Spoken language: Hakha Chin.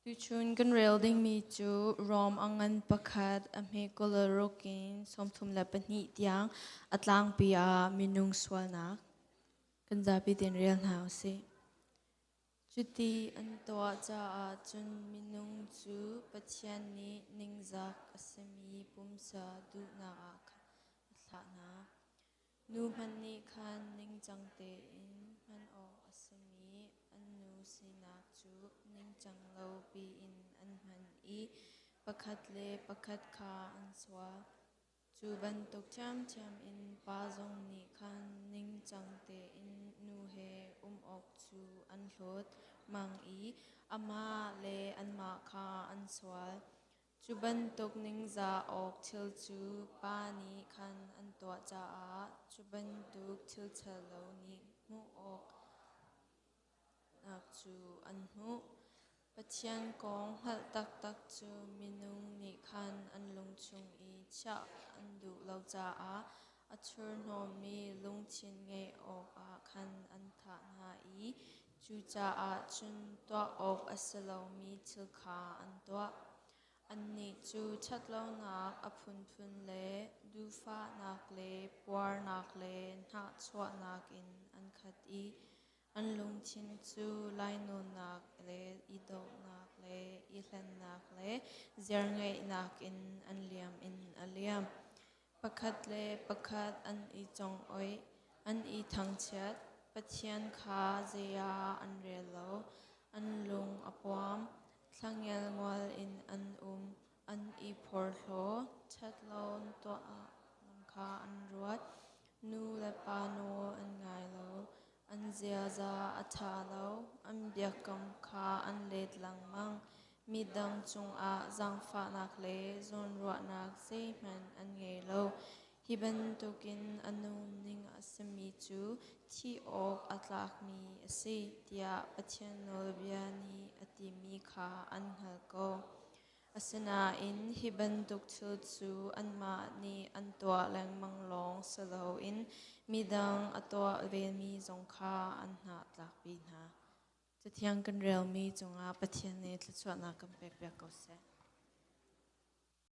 Tuchun kan rel dingmi cu Rom a ngan pakhat a hme 26 in 32 tiang a tlangpi ah minung sualnak kan zapi tein rel hna usih. Cuti an tuah caah cun minung cu Pathian nih ningzak a simi pumsa duhnak ah khan a thlah hna. Nu hmanh nih khan ningcang tein hman awk a simi an nu sinak cu ningcang lo piin an hman i pakhat le pakhat kha an sual. Cu bantuk ṭhiamṭhiam in pa zong nih khan ningcang tein nu he um awk cu an hlawt mang i amah le anmah kha an sual. Cu bantuk ningzah awk thil cu pa nih khan an tuah caah cu bantuk thil ṭhalo nih hmuh awknak cu an hmuh. Pathian kong hngalh taktak cu minung nih khan an lungchung i chiah an duh lo caah a thurhnawmmi lungthin ngeih awkah khan an thah hna i cucaah cun tuah awk a si lomi thil kha an tuah. Annih cu ṭhatlonak a phunphun le duhfahnak le puarnak le hnahchuahnak in an khat i an lungthin cu lainawnnak le i dohnak le i hlennak le ziarngeihnak in an liam in a liam. Pakhat le pakhat an i congoih, an i thangchiat, Pathian kha zei ah an rel lo, an lung a puam, thlangelngual in an um, an i phorhlaw, ṭhatlo tuah kha an ruat, nu le pa nawl an ngai lo, an ziaza a ṭha lo, an biakam kha an let lengmang, midang cungah zaangfahnak le zawnruahnak zeihmanh an ngei lo. Hi bantukin a nunning a simi cu thih awk a tlakmi a si tiah Pathian nawlbia nih a timi kha an hngalh ko. Asinain hi bantuk thil cu anmah nih an tuah lengmang lawng si loin midang a tuah vemi zong kha an hna-tlakpi hna. Cathiang kan relmi cungah Pathian nih thluachuahnak kan pekpiak ko seh.